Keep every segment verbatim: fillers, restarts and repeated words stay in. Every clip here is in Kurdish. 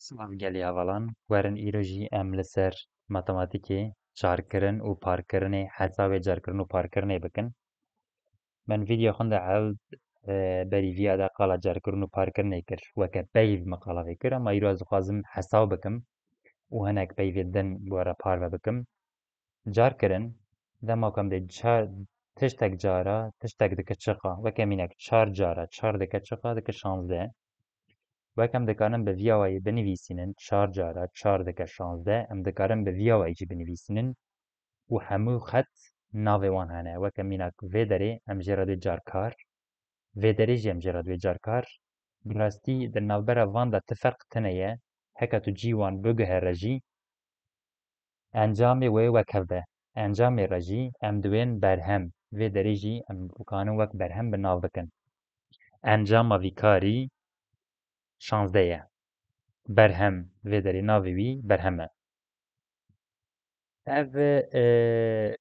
Silav gelî hevalan, werin îro jî em li ser matematîkê, carkirin û parkirinê, hesabê carkirin û parkirinê bikin. Min vîdeo xwe de ewil, e, berî viya de qala carkirin û parkirinê kir. Weke peyv min qala vê kir, ema îro ez dixwazim hesab bikim û hinek peyvê din bi we re parve bikim. Carkirin, dema ku em dê çar, tiştek cara, tiştek dike çiqa. Weke mînak çar cara çar dike çiqa, dike şazdeh. Weke em dikarin bi viya wayî binivîsînin, çar cara çar dike şazdeh, em dikarin bi viya wayî jî binivîsînin û hemû xet navê wan hene. Weke mînak vê derê em jê re dê carkar, vê derê jî em jê re dê carkar. Bi rastî di navbera van de ti ferq tune ye. Heke tu cî wan biguhere jî, encamê wê wek hev be. Encamê re jî em diwên berhem. Vê derê jî em dikarin wek berhem bi nav bikin. Encama vî karî şazdeh ye. Berhem, vê derê navê wî berhem e. Ev, e,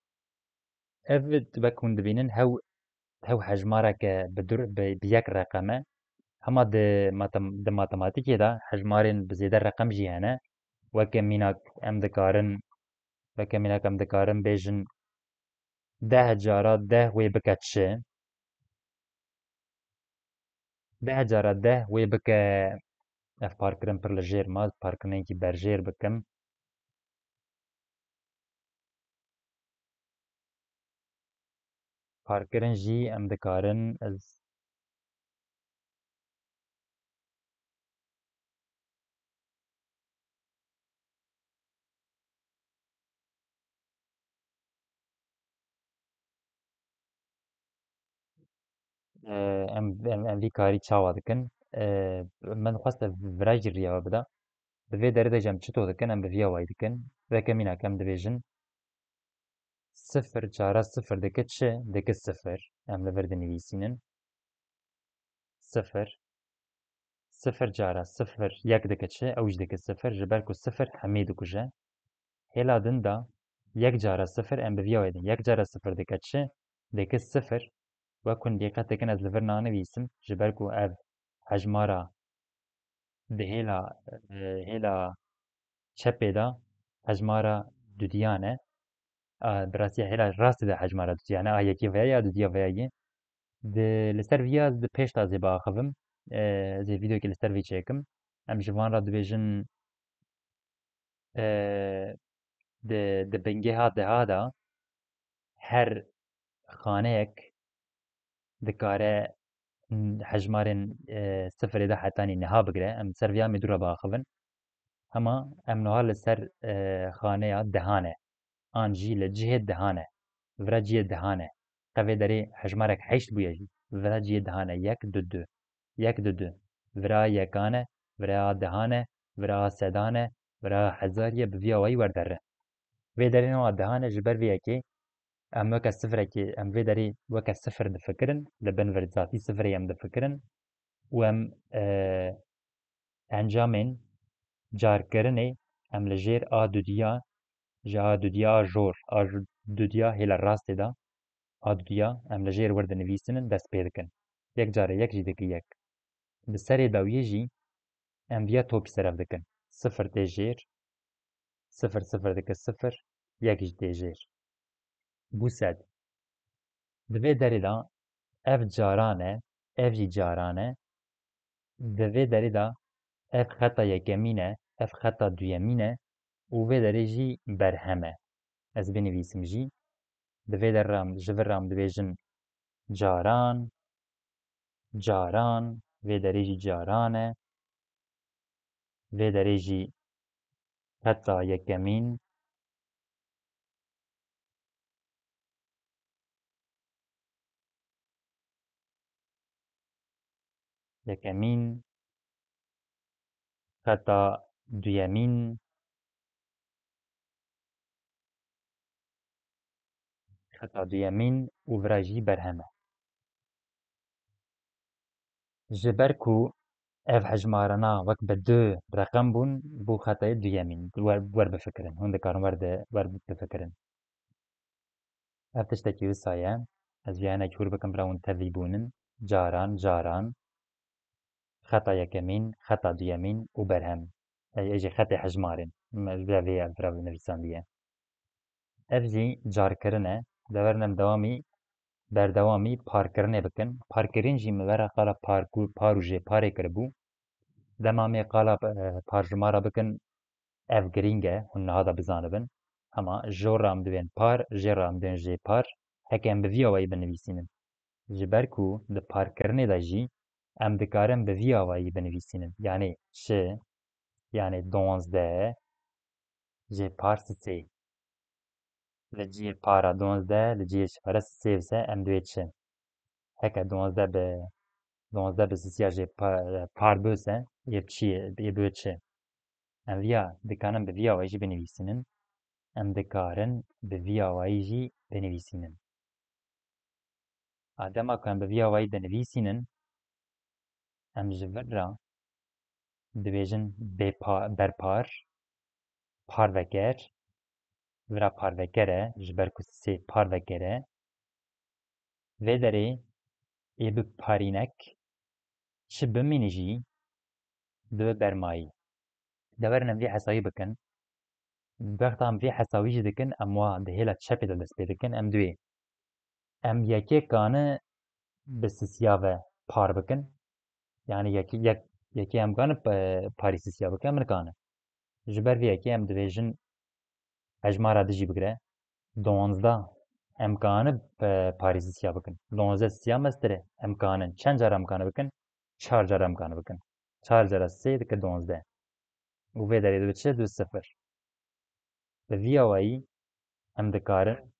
ev wek hûn dibînin hew, hew hejmareke bi dur, bi, bi yek reqem e. Hema di matem-, di matematîkê de hejmarên bi zêde reqem jî hene. Weke mînak em dikarin, weke mînak em dikarin bêjin deh cara deh wê bike çi? Deh cara deh wê bike, ev parkirin pir li jêr ma, parkirinekî berjêr bikim. Parkirin jî em dikarin ez Em, em, em vî karî çawa dikin? Min xwest vira jî riya we bida. Di vê derê de jî em çito dikin, em bi viya wayî dikin. Weke mînak em dibêjin, sifir cara sifir dike çi? Dike sifir. Em li vir dinivîsînin. Sifir. Sifir cara sifir yek dike çi? Ew jî dike sifir. Ji ber ku sifir hemî dikuje. Hêla din de yek cara sifir em bi viya wê din. Yek cara sifir dike çi? Dike sifir. Wek hûn dîqet dikin ez li vir nanivîsim. Ji ber ku ev hejmara di hêla, e, hêla çepê de hejmara dudiyan e. A, bi rastî hêla rastê de hejmara dudiyan e. A yekê veya ya dudiya veya yê. Di, li ser viya ez di pêş de zê biaxivim. E, ez ê vîdeokê li ser vî çêkim. Em ji van re dibêjin, e, di, di bingeha deha de her xaneyek dikare hejmarên, e, sifirê de hetanî niha bigire. Em ser viya mê dû re biaxivin. Hema em niha li ser, e, xaneya dehan e. An jî li cihê dehan e. Vira cihê dehan e. Qe vê derê hejmarek heşt bûye jî. Vira cihê dehan e. Yek, du, du. Yek, du, du. Vira yekan e. Vira dehan e. Vira sedan e. Vira hezarî ye. Bi viya wayî werdere. Vê derê niha dehan e ji ber vê yekê em weke sifirekê, em vê derê weke sifir difikirin, li bin vir zatî sifirê em difikirin û em, e, encamên carkirinê em li jêr a dudiya, ji a dudiya a jor, a ju-, dudiya hêla rastê de, a dudiya em li jêr wir dinivîsinin, dest pê dikin. Yek carê yek jî dike yek. Bi serê dawiyê jî em viya topî serev dikin. Sifir tê jêr, sifir sifir dike sifir, yek jî tê jêr. Bû sed. Di vê derê de ev caran e, ev jî caran e. Di vê derê de ev xeta yekemîn e, ev xeta duyemîn e û vê derê jî berhem e. Ez binivîsim jî. Di vê derê re em, ji vir re em dibêjin caran, caran, vê derê jî caran e. Vê derê jî xeta yekemîn, yekemîn, xeta duyemîn, xeta duyemîn û vira jî berhem e. Ji ber ku ev hejmarana wek bi du reqem bûn, bû xetayê duyemîn. Wer, wer bifikirin. Hûn dikarin wer de, wer bifikirin. Ev tiştekî wisa ye. Ez vê hinekî hûr bikim, bira hûn tevî bûnin. Caran, caran. Xeta yekemîn, xeta duyemîn û berhem. Ê, ê jî xetê hejmarên. Me ji vê, vê ev vira nivîsandiye. Ev jî carkirin e. Deverin em dewamî, berdewamî parkirinê bikin. Parkirin jî min vera qala parkû-, par û jêparê kiribû. Dema em ê qala, e, parjimara bikin, ev girîng e, hûn niha de bizanibin. Hema jor re em divên par, jê re em divên jêpar. Heke em bi vî awayî binivîsînin. Ji ber ku di parkirinê de jî em dikarin bi vî awayî binivîsînin. Yanî çi, yanî donzdeh jêpar sisê. Li cihê para donzdeh, li cihê şifere sisê bise, em divê çi? Heke donzdeh bi, donzdeh bi sisiya jê pa-, par bise, yê çi ye, yê bi çi? Em viya dikarin bi vî awayî jî binivîsînin. Em dikarin bi vî awayî jî binivîsînin. A dema ku em bi vî awayî dinivîsînin, em ji vir re dibêjin bêpa-, berpar, parveker, vira parveker e, ji ber ku sê parveker e. Vê derê ê bi parînek çi bimîne jî dibe bermayî. Deverin em vî hesayî bikin. Wexta em vî hesawî jî dikin, em wa di hêla çepê de dest pê dikin. Em divê em yekê kane bi sisiya ve par bikin. Yanî yekê, yek, yekê em kane pe-, parî sisiya bikin, em nikane. Ji ber vê yekê em dibêjin hejmara dijî bigire. Donzdeh em kane pe-, parî sisiya bikin. Donzdeh sisiya mestir e. Em kanin. Çend cara em kane bikin? Çar cara em kane bikin. Çar cara sê dike donzdeh. Û vê derê dibe çi? Dibe sifir. Bi vî awayî em dikarin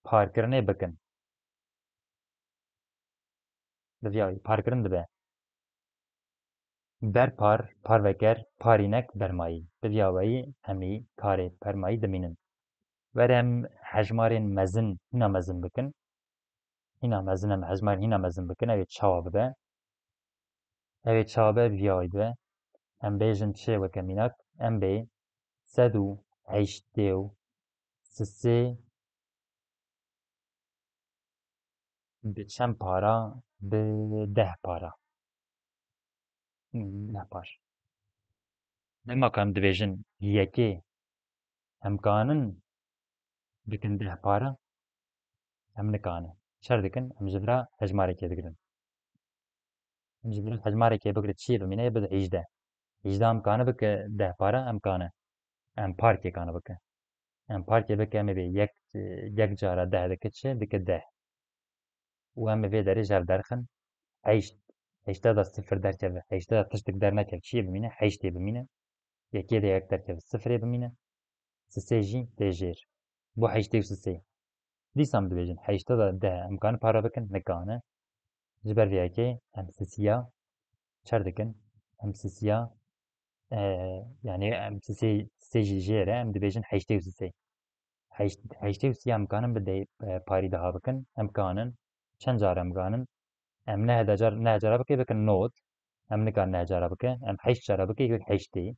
parkirinê bikin. Bi vî awayî parkirin dibe. Berpar, parveker, parînek, bermayî. Bi vî awayî em ê karê bermayî dimînin. Were em hejmarên mezin, hîna mezin bikin. Hîna mezin em hejmarên hîna mezin bikin, ew ê çawa bibe? Ew ê çawa be, bi vî awayî bibe. Em bêjin çi weke mînak? Em bê sed û heştê û sisê bi çend para? Bi deh para. Deh par. Dema ku em dibêjin yekê em kanin bikin deh para, em nikanin. Çer dikin? Em ji vira hejmarekê digirin. Em ji vira hejmarekê bigire çiyê bimîne, yê bide hêjdeh. Hêjdeh em kane bike deh para, em kane. Em parkê kane bike. Em parkê bike, em ê bê yek, yek cara deh dike çi? Dike deh. Û em ê vê derê ji hev derxin. Heşt. Heştê de sifir derkeve. Heştê de tiştek dernekeve. Çiyê bimîne? Heştê bimîne. Yekê de yek derkeve. Sifirê bimîne. Sisê jî tê jêr. Bo heştê û sisê. Dîsa em dibêjin. Heştê de deh em kanin para bikin? Nikane. Ji ber vê yekê em sisiya çer dikin? Em sisiya, e, yanî em sisê, sisê jî jêr e, em dibêjin heştê û sisê. Heşt-, heştê û sisê em kanin bi deh, e, parî daha bikin? Em kanin. Çend cara em kanin? Em neh de car-, neh cara bike, bikin nod. Em nikarin neh cara bike. Em heşt cara bike, yek heştê.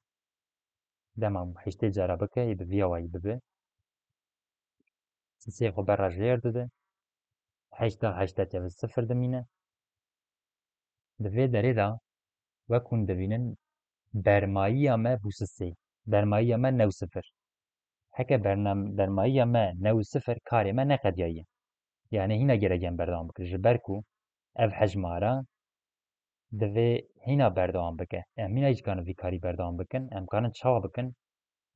Dema heştê cara bike, yê bi vî awayî bibe. Sisê xwe berra jêr dide. Heşt de heşt derkeve sifir dimîne. Di vê derê de wek hûn dibînin, bermayiya me bû sisê. Bermayiya me new sifir. Heke bernam-, bermayiya me new sifir, karê me neqediyaye. Yanî hîna gerek em berdewam bikin. Ji ber ku ev hejmara divê hîna berdewam bike. Em hîna jî karin vî karî berdewam bikin. Em karin çawa bikin?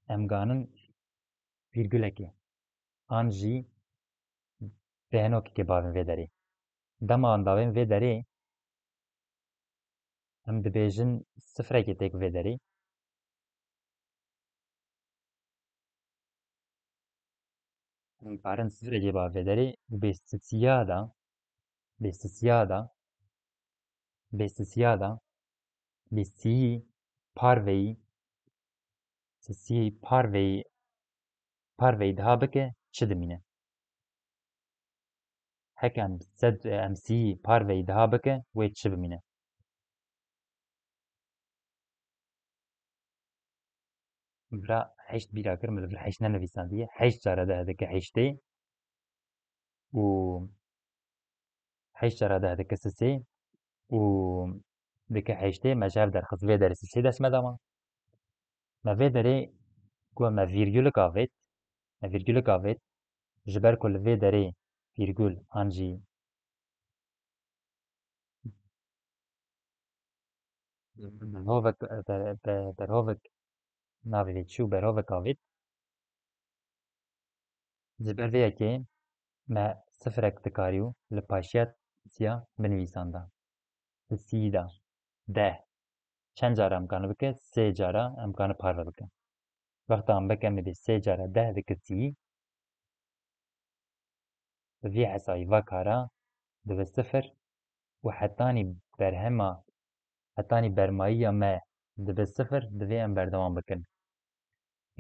Em karin vîrgulekê an jî bêhnokekê bavên vê derê. Dema em davên vê derê, em dibêjin sifrekê têk vê derê. Em karin sifrekê ba vê derê û bê sisiya de, bê sisiya de, bê sisiya de, bê siyî parveyî, sisiyî parveyî, parveyî daha bike, çi dimîne? Heke em sed, em siyî parveyî daha bike, wê çi bimîne? Vira heşt bîra kir, min li vir heşt nenivîsandiye. Heşt cara deh dike heştê û heşt cara deh dike sisê û dike heştê, me ji hev derxist, vê derê sisê dest me da ma. Me vê derê ku me vîrgulika avêt, me vîrgulika avêt, ji ber ku li vê derê vîrgul an jî berhovek, ber-, ber-, berhovek navê vê çû, berhovek avêt. Ji ber vê yekê me sifirek dikarî û li paşiya siya binivîsanda. Li sî de deh. Çend cara em kane bike? Sê cara em kane parve bikin. Wexta em bike me bê sê cara deh dike sî, bi vî hesayî va kara dibe sifir û hetanî berhema, hetanî bermayiya me dibe sifir, divê em berdewam bikin.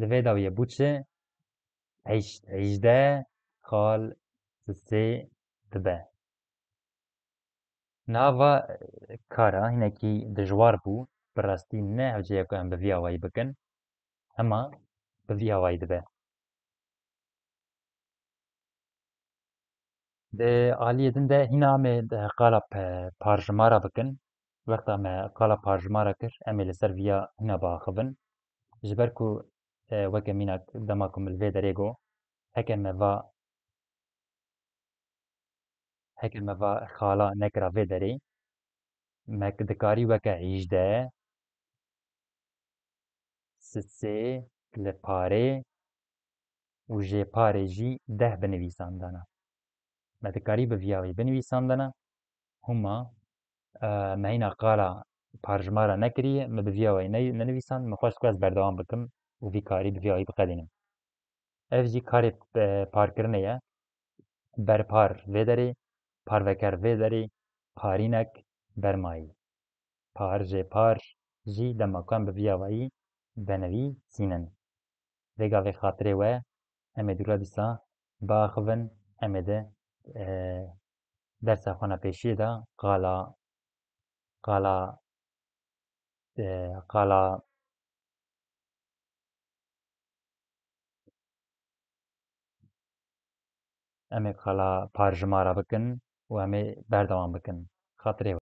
Li vê dawiyê bû çi? Heşt, hejdeh qal sisê dibe. Nava, e, kara hinekî dijwar bû. Bi rastî ne hewce ye ku em bi vî awayî bikin. Hema bi vî awayî dibe. Di aliyê din de hîna em ê di qala pe-, parjimara bikin. Wexta me qala parjimara kir, em ê li ser viya hîna biaxivin. Ji ber ku, e, weke mînak dema ku min li vê derê got, heke me va, heke me va xala nekira vê derê, me dikarî weke hîjdeh, sisê li parê û jê parê jî deh binivîsandana. Me dikarî bi vî awayî binivîsandana. Hûma, e, me hîna qala parjimara nekiriye, me bi vî awayî ne-, nenivîsand, min xwest ku ez berdewam bikim û vî karî bi vî awayî biqedînim. Ev jî karê, e, parkirinê ye. Berpar vê derê, parveker vê derê, parînek bermayî. Par, jê par jî dema ku em bi vî awayî benivîsînin. Vê gavê xatirê we, em ê dûra dîsa biaxivin, em ê di, e, dersa xwe ne pêşiyê de qala, qala, e, qala, em ê qala parjimara bikin û em ê berdewam bikin. Xatirê we.